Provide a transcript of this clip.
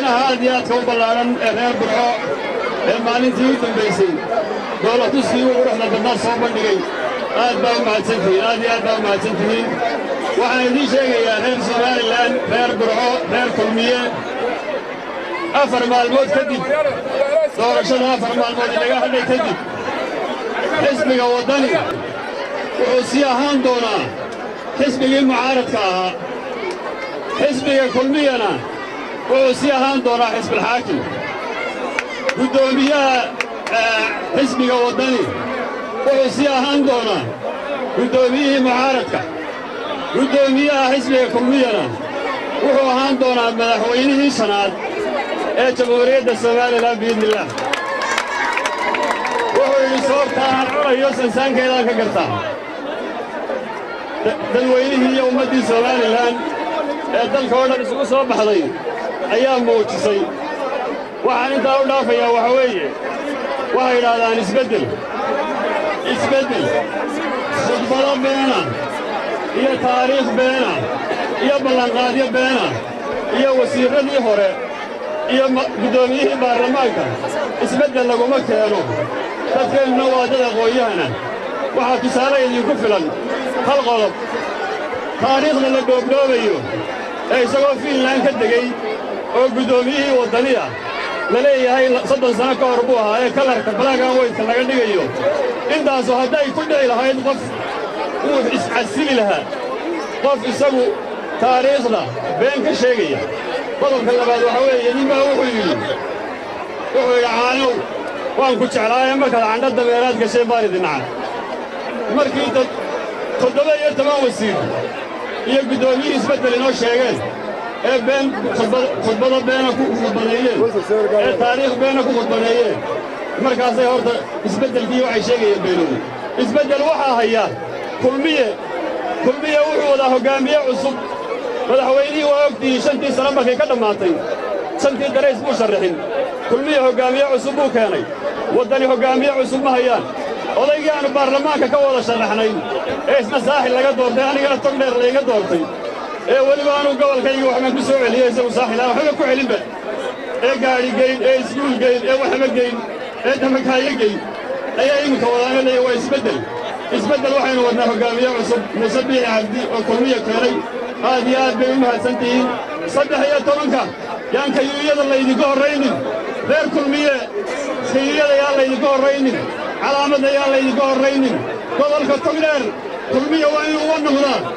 Dadweynaha aad iyo aadka u ballaadhan ee reer Burco ee maalintii u dambaysay dhoolatuskii u quruxda badnaa soo bandhigay, aad baa u mahadsantihiin, aad iyo aad baa u mahadsan tihiin. Waxaan idiin sheegayaa, reer Somaliland, reer Burco, reer Kulmiye, 4 maalmood kadib doorashada, 4 maalmood inaga hadhay kadib, xisbiga Waddani wuxuu sii ahaan doonaa xisbigii mucaaradka ahaa, xisbiga Kulmiyana wuxuu sii ahaan doonaa xisbilxaakim. Guddoomiyaha xisbiga Waddani wuxuu sii ahaan doonaa guddoomiyihii mucaaradka, guddoomiyaha xisbiga Kulmiyana wuxuu ahaan doonaa madaxweynihii shanaad ee Jamhuuriyadda Somaliland, biidnillaah. Wuxuu yidhi: "Soorta aan cunayo sansaankeedaan ka gartaa." Dadweynihii iyo ummaddii Somaliland ee dalka oo dhan isugu soo baxday ayaa muujisay. Waxaan intaa u dhaafayaa waxa weeye, waxay idhaahdaan isbeddel, isbeddel, khudbado beena iyo taariikh beena iyo ballanqaadyo beena iyo wasiirradii hore iyo guddoomiyihii baarlamaanka isbeddel laguma keeno. Dadkeennuna waa dad aqoon-yahana. Waxaa tusaale idinku filan hal qodob: taariikhda la dhoobdhoobayo ee isagoo Fiinland ka degey oo guddoomiyihii Waddaniya la leeyahay 30 sano ka hor buu ahaa ee colour-ka black and white-ka laga dhigayo. Intaasu hadday ku dhici lahayd, qof wuu iscasili lahaa, qof isagu taariikhda been ka sheegaya. Qodobka labaad waxaa weeye, nin baa wuxuu yidhi: "Caanow waan ku jeclaaye, markaad candho dameeraad gasheen baan idin nacay." Markii 17 wasiir iyo guddoomiyihii isbeddel inoo sheegeen ee been khudbado beena ku khudbadeeyeen ee taariikh beena ku khudbadeeyeen, markaasay horta isbeddelkii waxay sheegayeen beenowday. Isbeddel waxaa haya Kulmiye. Kulmiye wuxuu wadaa hoggaamiye cusub. Madaxweynihii waa ogtihiin, shantii sano markay ka dhammaatay, shantii darays buu sharrixin. Kulmiye hoggaamiye cusub buu keenay. Waddani hoggaamiye cusub ma hayaan. Odaygii aannu baarlamaanka ka wada sharraxnay ee isna Saaxil laga doortay, anigana Togdheer layga doortay, ee weliba anuu gobolkaygii waxbaan ku soo celiyey, isagu Saaxil aan waxba ku celinba, ee gaadhi geyn, ee iskuul geyn, ee waxba geyn, ee damakaayo geyn, ayaa iminka wadaana leeya waa isbeddel. Isbeddel waxaynu wadnaa hoggaamiye cusub, Muuse Biixi Cabdi oo Kulmiya keenay. Aad iyo aad bay u mahadsan tihiin. 13-ka yaan kayuuyada laydinka horraynin. Reer Kulmiye, kayuuyada yaan laydinka horraynin, calaamadda yaan laydinka horraynin. Gobolka Togdheer Kulmiya waa inuu uga noqdaa.